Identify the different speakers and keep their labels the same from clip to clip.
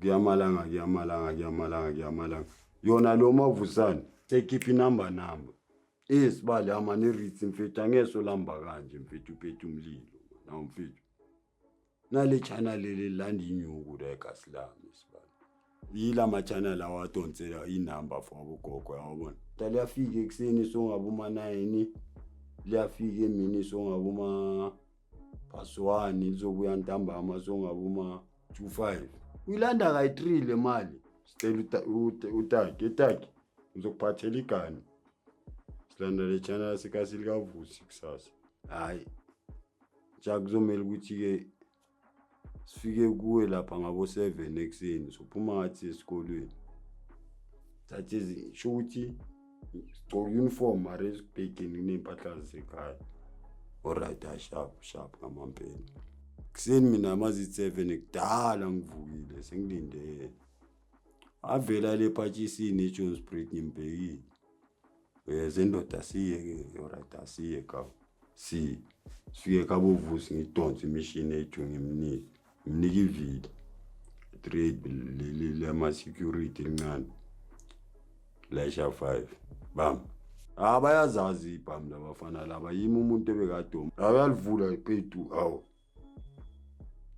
Speaker 1: Kuyamalanga, kuyamalanga, kuyamalanga, kuyamalanga. Yona lo mavusane sekhipha inamba namba. Isibali amane iritsi mfethu, angeso lamba kanje mfethu, uphethe umlilo nawu mfethu. Nale channel leli landa inyuku la egasi lami sibali. Yila ma-channel lawa adonsela inamba for abogogo, yawabona. Liyafika ekuseni songabuma 9, liyafika emini songabuma past 1, lizobuya ntambama songabuma 25. Uyilanda kayi-3 le mali. Sicela utaki, etaki ngizokuphathela igani. Silanda le channel sikasi likaVusi kusasa. Hayi, ja kuzomele ukuthi-ke sifike kuwe lapha ngabo-7 ekuseni, sophuma ngathi esikolweni. Thathe sho ukuthi sigcoke uniform mara esibhegeni kuney'mpahla zasekhaya. Alright, hayi sharp sharp ngamampela. Kuseni mina mazithi-7 kudala ngivukile sengilinde yena. Avela le phatshisini eJohnsbridge ngimbhekile. Uyeza indoda siye-ke, alright asiye ka. Si sifike kabovusi ngidonse imishini ethu ngimnike. Ngimnika ivili. Trade leli lama-security elincane. Layisha 5. Bam. Ah bayazazi ibhamu labafana laba, yimi umuntu ebekadoma. Ayalivula ipethu awu.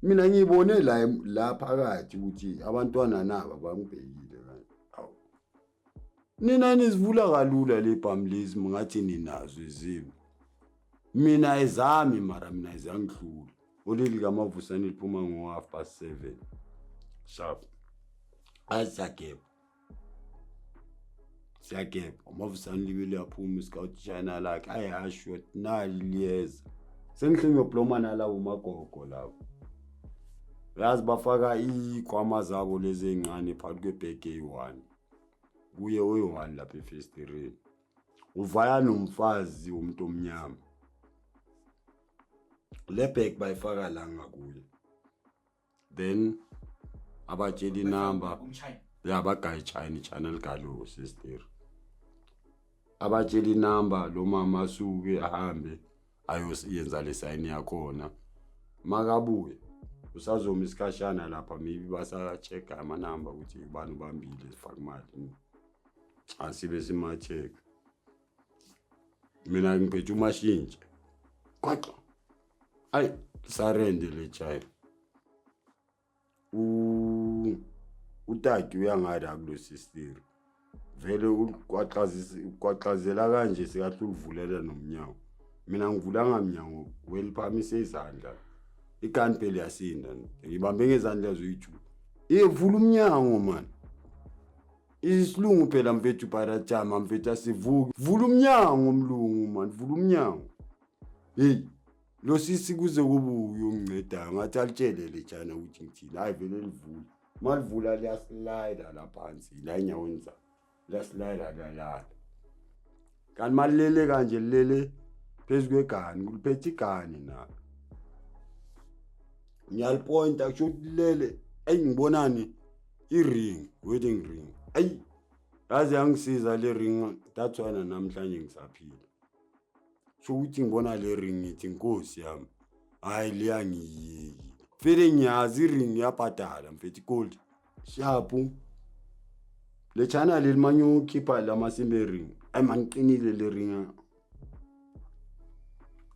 Speaker 1: Mina ngibone la la phakathi ukuthi abantwana naba bangibhekile kanje. Awu. Nina nizivula kalula le bhamu lezi ngathi ninazo izimo. Mina ezami mara mina izangihlula. Oleli kamavusane liphuma ngo 7:30. Sharp. Asagebha. Siyagebha. Umavusane libe liyaphuma iscout china lakhe. Ayasho nali liyeza. Sengihle ngiyobloma nalawo magogo labo. Yazi bafaka ikhwama zabo lezi ezincane phakathi kwebhege eyi-1. Kuye oyi-1 lapha efestireni. Uvaya nomfazi womuntu omnyama. Le bag bayifaka la ngakuye. Then abatshela inamba. Ya bagaya ichina, ichina ligalo sister. Abatshela inamba lo mama asuke ahambe ayoyenza le sign yakhona. Makabuye usazoma isikhashana lapha, maybe basa-check-a amanamba ukuthi ubani ubambile sifake imali. Asibe sima-check. Mina ngiphethe umashintshe. Kwaxa. Ayi sarende le china. Utati uyangada kulo sister. Vele ukwaxazisa ukwaxazela kanje sikahle ulivulela nomnyango. Mina ngivulanga mnyango weliphamise izandla. Igani phela yasinda. Ngibambe ngezandla zoyi-2. Ivula umnyango man. Isilungu phela mfethu parajama mfethu asivuki. Vula umnyango mlungu man, vula umnyango. Hey, lo sisi kuze kube uyonginceda ngathi alitshele le jana ukuthi ngithini. Hayi vele livula. Malivula liyaslide la phansi la enyaweni zakhe. Liyaslide liyalala. Kanti malilele kanje lilele phezu kwegani, kuliphethe igani nalo. Ngiyalipointa kusho ukuthi lilele. Eyi ngibonani i-ring, wedding ring. Ayi yaze yangisiza le ring, that's why namhlanje ngisaphila. Sho ukuthi ngibona le ring ngithi inkosi yami. Hayi liyangiyeki. Vele ngiyazi i-ring iyabhadala mfethu gold. Sharp. Le channel leli manje ukhipha lamasimbe ring. Ayi maniqinile le ring.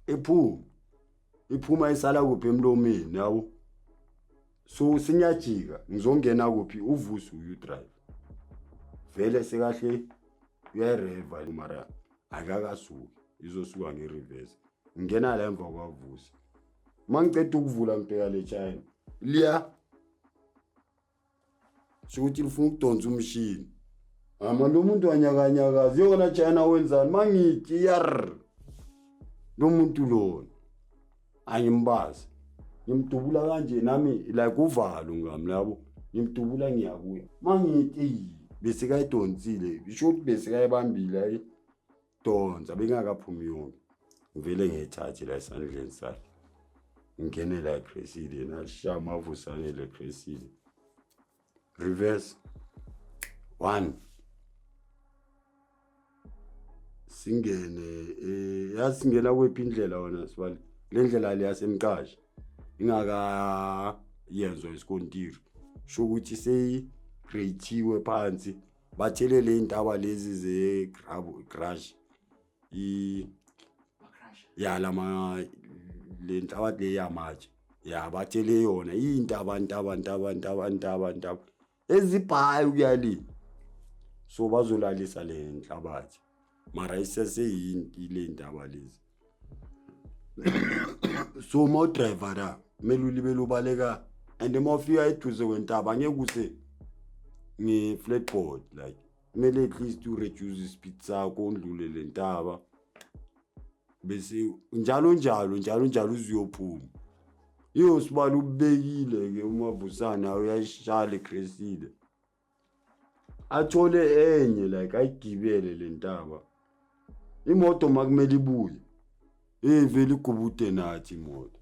Speaker 1: Iphuma. Iphuma isala kuphi emlomeni yabo. So sinyajika ngizongena kuphi uvusi uyu drive. Vele sekahle uyayireva mara akakasuki izosuka nge-reverse. Ngingena la emva kwavusi. Mangiceda ukuvula ngibheka le China. Liya shukuthi lifuna ukudonsa umshini. Ama lo muntu wanyakanyakaza yona China wenzani mangithi yar. Lo muntu lona angimbazi. Ngimdubula kanje nami like uvalo ngami labo. Ngimdubula ngiyakuya. Mangithi bese kayidonsile, isho ukuthi bese kayibambile ayi donsa bengakaphumi yonke. Ngivele ngiyithathe la esandleni sakhe. Ngingene la eCresile nashaya amavusane le Cresile. Reverse. 1. Singene yazi singena kwephi indlela wona sibali. Le ndlela le yasemqashi ingaka yenzwa isikontiri. Sho ukuthi seyi-grate-iwe phansi, bathelele iy'ntaba lezi ze-crush ya lama le nhlabathi le yamatshe, ya, bathele yona iy'ntaba ntaba ntaba ntaba ntaba ntaba ezibhayi ukuya le. So bazolalisa le nhlabathi, mara iseseyini le ntaba lezi. So uma udriver la kumele ulibele ubaleka, and uma ufika eduze kwentaba angeke use nge-flatboard, like kumele at least ureduce ispeed sakho, undlule le ntaba, bese njalo njalo njalo njalo uziyophuma. Iyo sibala ubekile-ke uMavusana, uyayishala igresile, athole enye, like ayigibele le ntaba. Imoto makumele ibuye, hey, vele igubude nathi imoto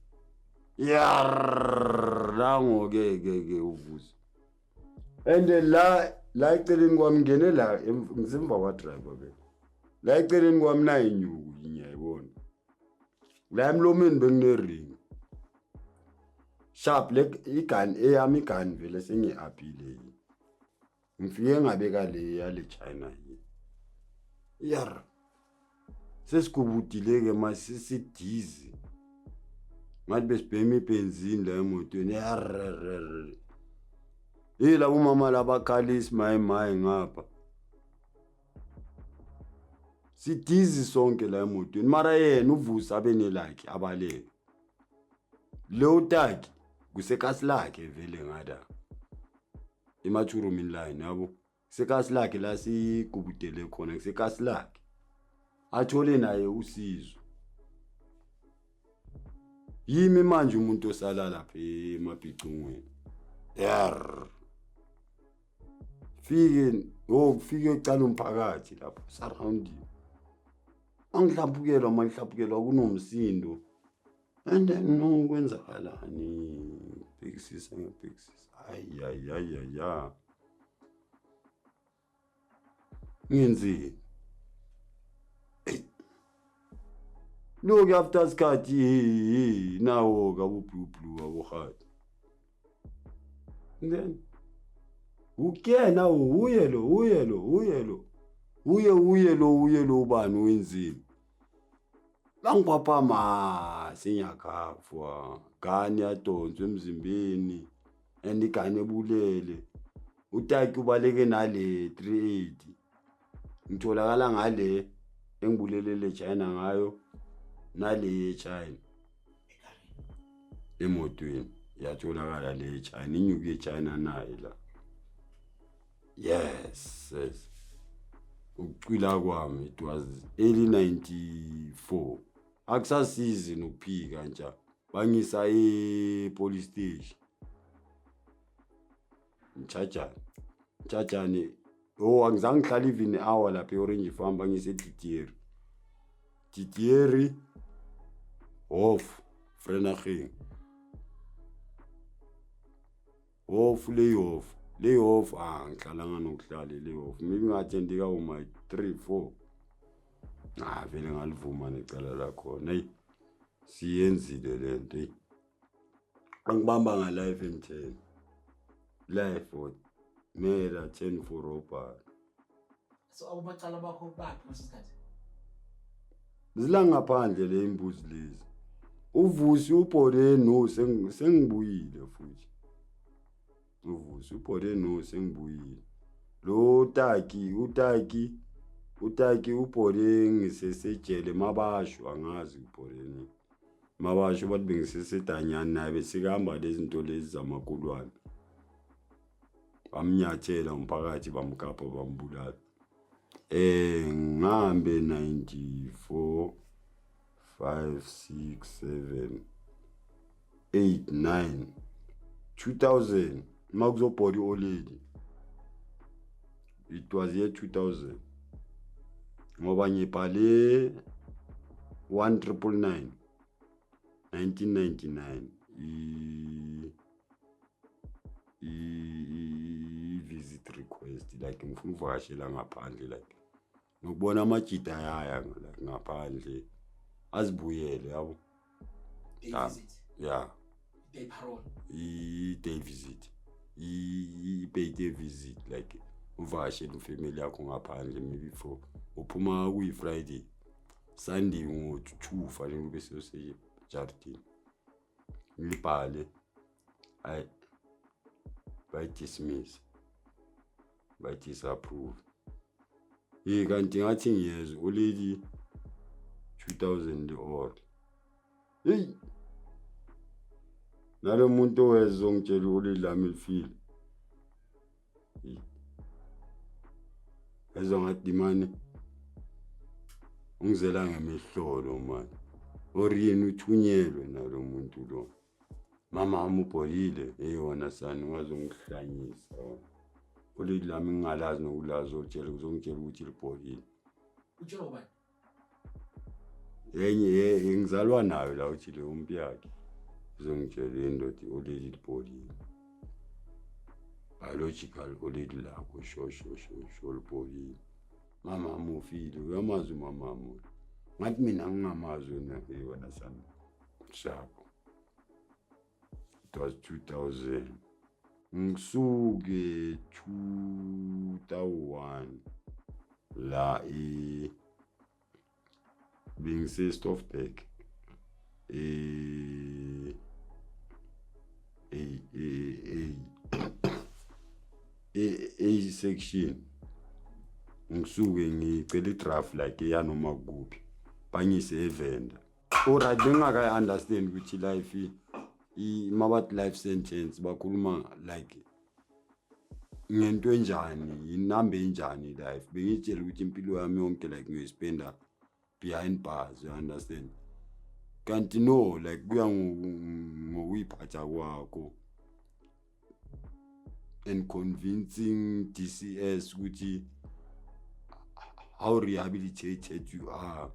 Speaker 1: yar nango-ke ke ke uVusi. And la la eceleni kwami ngene la, ngisemva kwa-driver vele, la eceleni kwami nayo inyuku, ngiyayibona la emlomeni benginering sharp le igani eyami, igani vele sengiyi-aphile. Ngifike ngabeka le yale China yi yar, sesigubudile-ke masisidizi, ngathi besibhema ibhenzini la emotweni yarrrr. Hey, labo mama labakhala isimayi mayi ngapha, sidizi sonke la emotweni, mara yena uVusi abe nelakhe, abaleke leyo taki kusekasi lakhe vele ngada emachurumin line yabo, sekasi lakhe la sigubudele khona, kusekasi lakhe, athole naye usizo. Yimi manje umuntu osala lapha emabhicungweni yar. Fike, oh, kufike ecala umphakathi lapho surrounding, angihlampukelwa mangihlampukelwa kunomsindo. And then no, kwenzakalani? Ngibhekisisa, ngiyabhekisisa, hayi hayi hayi hayi, ngenzeni loku? After sikhathi nawo kabo blue blue abo hati, then ukuyena uye lo, uye lo, uye lo, uye uye lo, uye lo, ubani wenzeni? Bangiphaphama sengiyakhafwa, gani yadonswa emzimbeni and igani ebulele utaki ubaleke nale 380. Ngitholakala ngale engibulelele China ngayo, nale ye-China emotweni yatholakala, le China, inyuku ye-China naye la. Yes, ukucwila kwami it was early 94. Akusasizi nokuphika nja, bangisa e-police station Mtshajane, Mtshajane. Oh, angizange ngihlale even hour lapha e-Orange Farm, bangise eDidieri, Didieri Hof, Vereeniging Hof, leyihof leyihof. Ah, ngihlalanga nokuhlala leyihof, maybe ngathendeka uma 3 4. Ah, vele ngalivuma necala lakhona. Eyi, siyenzile lento. Eyi, angibamba nga-life and 10, life for murder, 10 for robbery.
Speaker 2: So abomacala bakho baphi ngaleso sikhathi?
Speaker 1: Zila ngaphandle le imbuzi lezi. UVusi ubhode no, sengibuyile futhi. UVusi ubhode no, sengibuyile. Lo taki, utaki, utaki ubhode ngisesejele mabasho, angazi ubhode nini. Mabasho bathi bengisesedanyana naye, besikahamba lezi zinto lezi zamakulwane. Bamnyathela umphakathi, bamgapha, bambulala. Ngihambe 94, 5, 6, 7, 8, 9, 2000 makuzobhoda i-olady. It was year 2000 ngoba ngibhale 1999, 1999 i-visit request, like ngifuna ukuvakashela ngaphandle, like ngokubona amajita ayaya like ngaphandle azibuyele yabo.
Speaker 2: Day
Speaker 1: Ah.
Speaker 2: visit?
Speaker 1: Yeah.
Speaker 2: Day parole?
Speaker 1: I-day visit. I-paid visit, like uvakashele ifamily yakho ngaphandle, maybe for uphuma kuyi-Friday, Sunday ngo-2 fanele ube sewusejardini. Ngibhale, ayi, bayidismiss, bayidisapprove. Hey, kanti ngathi ngiyezwa already 2000 le-oral. Hey, nalo muntu oweza ongitshela already lami lifile. Hey, ezwa ngathi mani ungizela ngemihlolo mani, or yena uthunyelwe nalo muntu lo. Mama wami ubholile. Hey wona sani, ungazongihlanyisa wona. Already lami ngingalazi nokulazi, otshela uzongitshela ukuthi libholile.
Speaker 2: Utshelwa ubani?
Speaker 1: Enye ngizalwa nayo la, uthi le umpi yakhe uzongitshela indoda already libholile, biological already lakho, sho sho sho sho libholile. Mama wami ufile, uyamazi umama wami? Ngathi mina ngingamazi wena. Hey wena sami, shapho. It was 2000, ngisuke 2001 la e bengise Stoffberg, e e e A section. Ngisuke ngicela idraft like eyanoma kuphi, bangise eVenda. Alright, bengingakayi understand ukuthi life mabathi life sentence bakhuluma like ngento enjani, inamba enjani life. Bengitshela ukuthi impilo yami yonke like ngiyoyispenda behind bars, you understand? Kanti no, like kuya ngokuyiphatha kwakho and convincing DCS ukuthi how rehabilitated you are,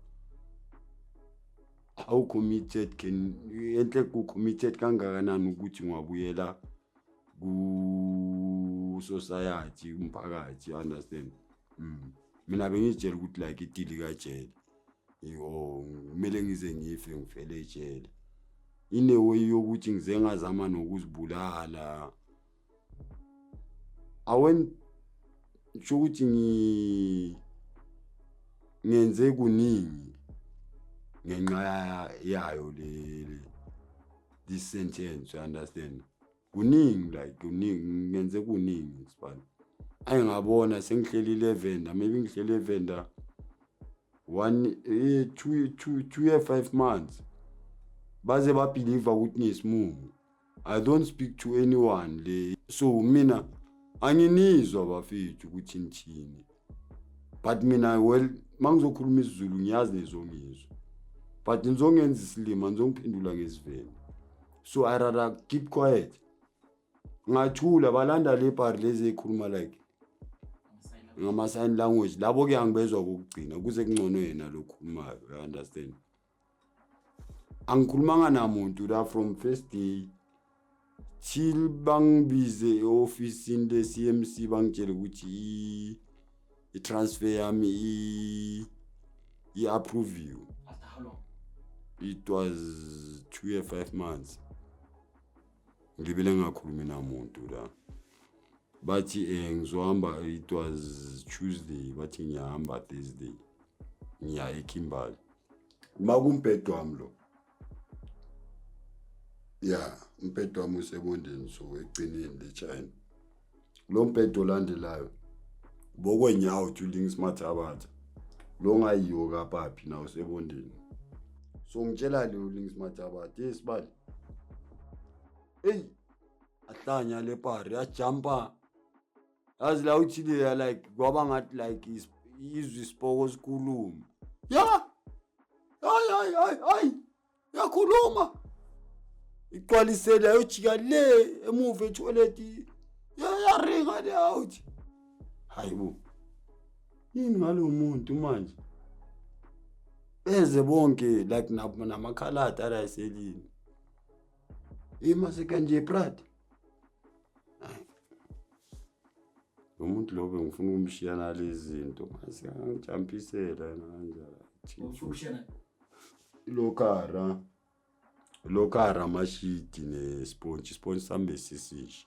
Speaker 1: how committed can enhle ku-committed kangakanani ukuthi ungabuyela ku-society, umphakathi, you understand? Mina bengizitshela ukuthi like idili kajele yo, kumele ngize ngife, ngifele ejele, in a way yokuthi ngize ngazama nokuzibulala. Awen sho ukuthi ngenze kuningi ngenxa yayo le this sentence, you understand? Kuningi, like kuningi ngenze kuningi sibani. Ayi, ngabona sengihleli eVenda, maybe ngihleli eVenda one 2, 2, 2 year 5 months, baze babelieve ukuthi ngiyisimumu. I don't speak to anyone le, so mina anginizwa bafethu ukuthi nithini, but mina, well, mangizokhuluma isiZulu ngiyazi nizongizwa, but nizongenza isilima, nizongiphendula ngesivenda, so I rather keep quiet. Ngathula, balanda le bhari lezi ekhuluma like ngama-sign language. Labo-ke angibezwa kokugcina kuze kungcono yena lo khulumayo, you understand? Angikhulumanga namuntu la from first day till bangibize e-ofisini le-CMC, bangitshele ukuthi i-transfer yami i-approviwe.
Speaker 2: After how long?
Speaker 1: It was 2 year 5 months ngibile ngingakhulumi namuntu la. Bathi ngizohamba, it was Tuesday, bathi ngiyahamba Thursday, ngiya eKimberley. Makumbhedo wami lo, ya, umbhedo wami usebondeni, so egcineni le-China lo mbhedo olandelayo bokwenyawo Julings Mathabatha lo ngayiwo kapaphi nawo usebondeni. So ngitshela le uLings Mathabatha, hey sibali, hey, ahlanya le pari yajumpa, yazi la uthile ya, like kwaba ngathi like izwi isipoko sikhuluma ya, hayi hayi hayi hayi, yakhuluma iqwalisele, yayojika le emuva etoilet, yaringa le out. Hayi bo, yini ngalo muntu manje? Beze bonke like namakhaladi ala eselini imase kanje brad. Lo muntu lo bengifuna ukumshiya nalezi zinto, mase angijampisela yena kanjalo.
Speaker 2: Ufuna ukushiyana?
Speaker 1: Lokara lokara amashidi nesponge, isponge sami besisisha.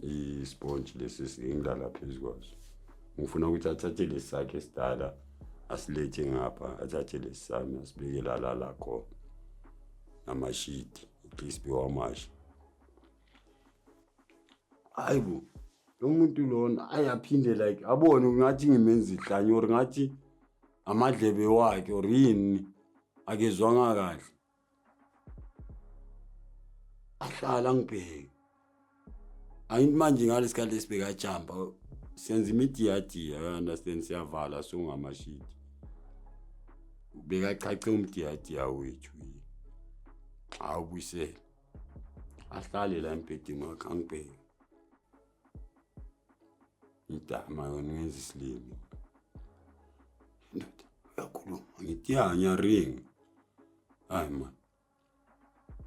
Speaker 1: I-sponge lesi engilala phezu kwaso, ngifuna ukuthi athathe lesi sakhe esidala asilethe ngapha, athathe lesi sami asibeke la lala khona, namashidi at least bewamasha. Hayi bo, lo muntu lona ayaphinde like abone ngathi ngimenza ihlanya or ngathi amadlebe wakhe or yini, akezwanga kahle. Ahlala ngibheke, angithi manje ngalesikhathi lesibekajampa senza imidiyadiya, you understand, siyavala songamashidi, bekachache umdiyadiya wethu, awubuyisele, ahlale la embhedeni wakhe angibheke. Ngidama yona ngenza isilimi, ndoda uyakhuluma, ngithi ya, ngiyaringa. Hayi man,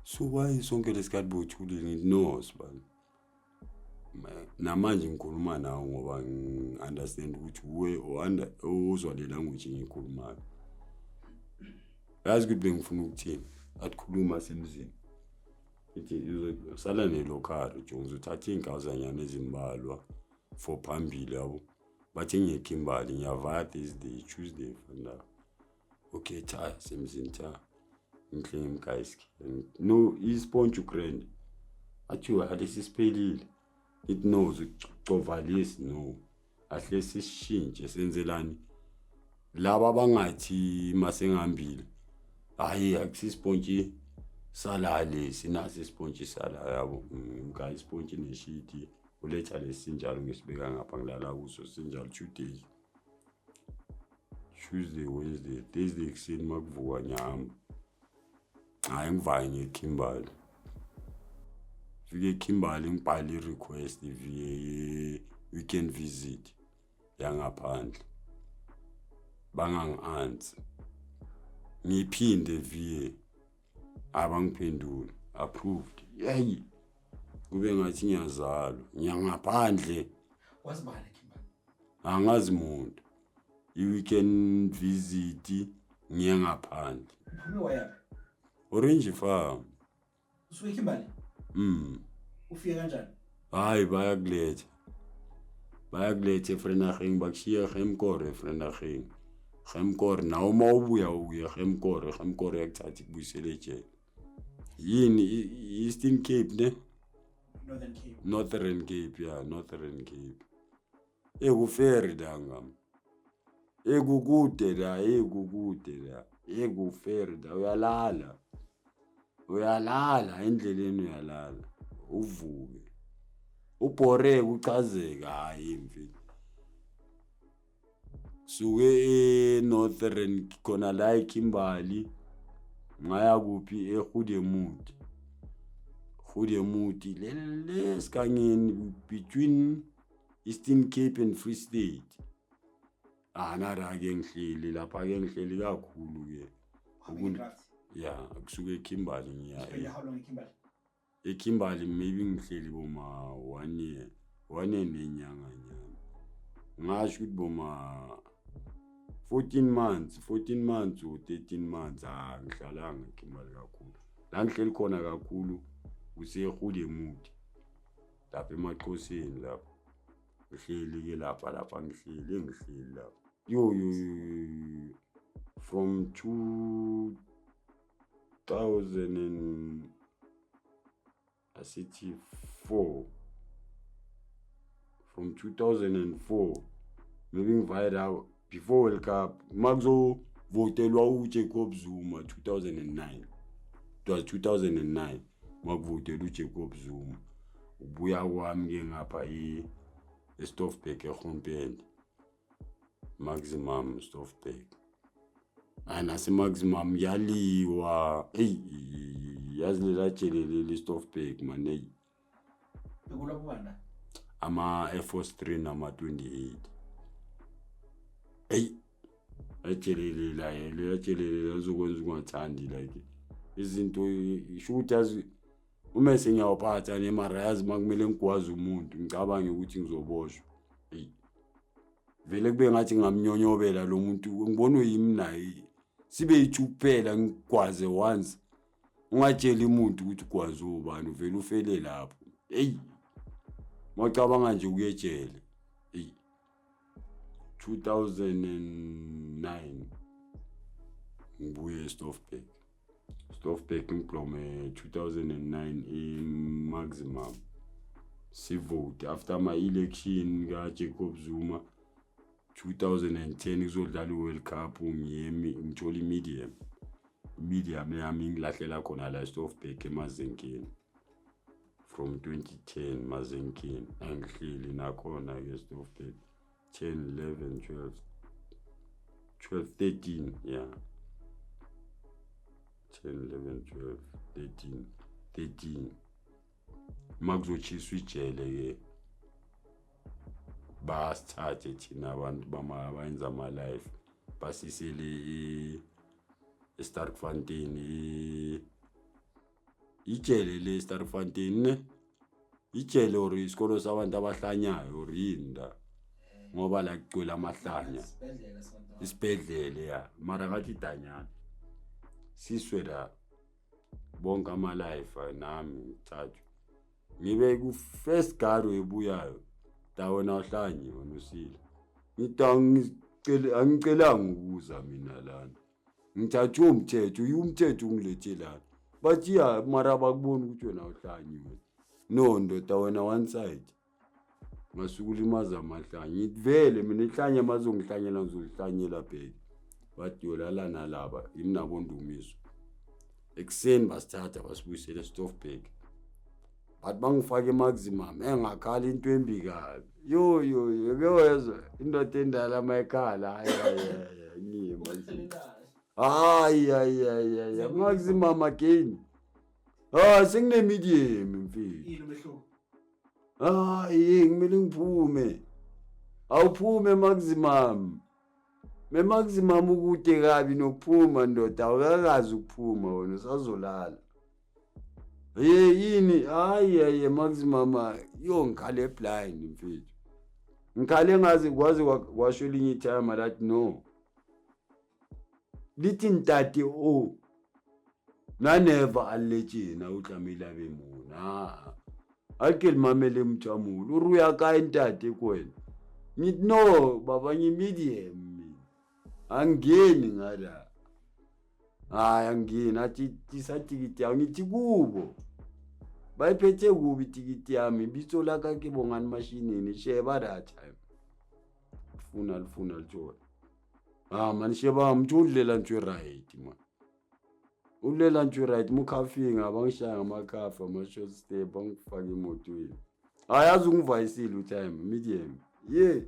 Speaker 1: so why sonke lesikhathi bothulile? Ngithi no sibani, namanje ngikhuluma nawe ngoba ngi-understand ukuthi uwe uzwa le language engiyikhulumayo. Yazi ukuthi bengifuna ukuthini? Athi khuluma semzini. Ithi sala nelokhari Jones, uthathe iy'nkazanyana ezimbalwa for phambili, yabo. Bathi ngiyekhimbali, ngiyavaya Thursday, Tuesday fanda. Okay, cha semzini, cha ngihle ngimgayiski no isponge grand. Athi lesi siphelile. Ithi no, uzocova lesi, no, ahle sishintshe, senzelani laba abangathi masengihambile, hayi akusisipontshi sala lesi, nasi isipontshi sala, yabo. Ngimgaya isipontshi neshidi, uletha lesi sinjalo, ngisibeka ngapha, ngilala kuso sinjalo 2 days, Tuesday, Wednesday, Thursday ekuseni makuvuka ngiyahamba. Hhayi, ngivaye ngeKhimbali, fike eKhimbali ngibhale i-request ye-weekend visit yangaphandle, bangangi-answer. Ngiphinde VA, abangiphenduli, approved. Yeyi, kube ngathi ngiyazalwa, ngiyangaphandle.
Speaker 2: Wazibala Kimberly?
Speaker 1: Angazi muntu, i-weekend visit, ngiye ngaphandle.
Speaker 2: Uphume wayaphi?
Speaker 1: Orange Farm.
Speaker 2: Usuke eKimberley?
Speaker 1: Mm.
Speaker 2: Ufike kanjani?
Speaker 1: Hayi, bayakuletha, bayakuletha eVereeniging, bakushiya eGemkor, eVereeniging, Gemkor nawe uma ubuya uye Gemkor, Gemkor yakuthatha ikubuyisele ejele. Yini, Eastern Cape ne?
Speaker 2: Northern Cape.
Speaker 1: Northern Cape, ya, Northern Cape. Ekuferi la ngam, ekukude la, ekukude la, ekuferi la. Uyalala, uyalala endleleni, uyalala uvuke ubhoreke, uchazeke. Hayi mfethu, suke e-Northern khona la eKimbali, ngaya kuphi? eGoedemoed, Goedemoed le esigangeni between Eastern Cape and Free State. Ah, nara-ke ngihleli lapha-ke, ngihleli kakhulu-ke.
Speaker 2: How many drafts?
Speaker 1: Ya, kusuke eKimbali ngiya
Speaker 2: Spend how long eKimberley?
Speaker 1: eKimbali maybe ngihleli boma one year, one year nenyanga nyana, ngasho ukuthi boma 14 months, 14 months or 13 months. Ah, ngihlalanga eKimbali kakhulu. La ngihleli khona kakhulu kuseGoedemoed lapha emaXhoseni lapho. Ngihleli-ke lapha, lapha ngihleli, ngihleli lapha. Yo yo yo, from 2000 and asithi 4, from 2004 maybe, ngivayela before World Cup makuzovotelwa uJacob Zuma 2009. It was 2009 makuvotelwa uJacob Zuma. Ubuya kwami ke ngapha eStoffberg, eGroenpunt maximum Stoffberg. Hayi, nase-maximum kuyaliwa. Eyi, yazi lela jele leli Stoffberg man, eyi.
Speaker 2: Bekulwa kubani la?
Speaker 1: Ama-Air Force 3 nama-28. Eyi, atshelele lela, azokwenza ungathandi like izinto, isho ukuthi yazi uma sengiyawuphatha nemara, yazi uma kumele ngigwaze umuntu ngicabange ukuthi ngizoboshwa. Eyi, vele kube ngathi ngingamnyonyobela lo muntu, ngibona uyimi naye sibe yi-two kuphela, ngigwaze once, ungatsheli umuntu ukuthi ugwaze ubani, uvele ufele lapho. Eyi. Mawucabanga nje ukuya ejele, eyi, 2009 ngibuye eStoffberg. Stoffberg ngiblome 2009 i-maximum sivote after ama-election ka-Jacob Zuma. 2010 kuzodlala i-World Cup, ngiyemi ngithola i-medium, i-medium yami ingilahlela khona la eStoffberg emazinkini. From 2010 mazinkini angihleli nakhona-ke Stoffberg, 10, 11, 12, 12, 13, yeah, 10, 11, 12, 13, 13. Uma kuzotshiswa ijele-ke, basithathe thina abantu abayenza ama-life, basisele e-Sterkfontein, ijele le Sterkfontein ne ijele or isikolo sabantu abahlanyayo or yini la, ngoba la kugcwele amahlanya.
Speaker 2: Isibhedlela sabantu.
Speaker 1: Isibhedlele, ya, mara ngathi idanyana siswe la bonke ama-life. Nami ngithathwe ngibe ku-first guard ebuyayo da. Wena uhlanye, wena usile. Ngithi angicelanga ukuza mina lana, ngithathwe umthetho, uyi umthetho ungilethe lana. Bathi ya, mara bakubona ukuthi wena uhlanye. Wena no ndoda, wena one side ngasuke ulimaza amahlanya. Ngithi vele mina ihlanya mazongihlanyela ngizolihlanyela bheki. Bathi yolala nalaba yimi nabondumiso. Ekuseni basithatha basibuyisele eStoffberg. Bathi bangifake e-maximum, engakhala into embi kabi. Yo yo yo, ke wezwa indoda endala mayikhala. Hayi hayi hayi, ngiye manje. Hayi hayi hayi hayi, maximum again. Ah, sengine-medium mfethu.
Speaker 2: Yini umehluko?
Speaker 1: Hayi, ngimele ngiphume. Awuphume maximum, me-maximum ukude kabi nokuphuma ndoda, awukakazi ukuphuma wena, usazolala. Ye yini? Hayi hayi, maximum yo, ngikhale blind mfethu, ngikhale ngaze kwaze kwasho elinye i-timer lathi no, lithi ntate o na never a lle tjena, o tlamehile a be mona a ke le mamele motho a moholo. O re o ya kae ntate ko wena? Ngithi no baba, ngi-medium mina, angingeni ngala, hayi angingeni. Athi tisa tikiti yami. Ngithi kubo bayiphethe kubi itikiti yami, bitso la ka ke Bongani Mashinini. Sheba that time funa lifuna lithola. Ah man, sheba mtho udlela ntho e right man, ulela ntho e right mukhafinga bangishaya ngamakhafa, ama-short step, bangifake emotweni. Hayi, yazi ungivayisile u-time medium ye.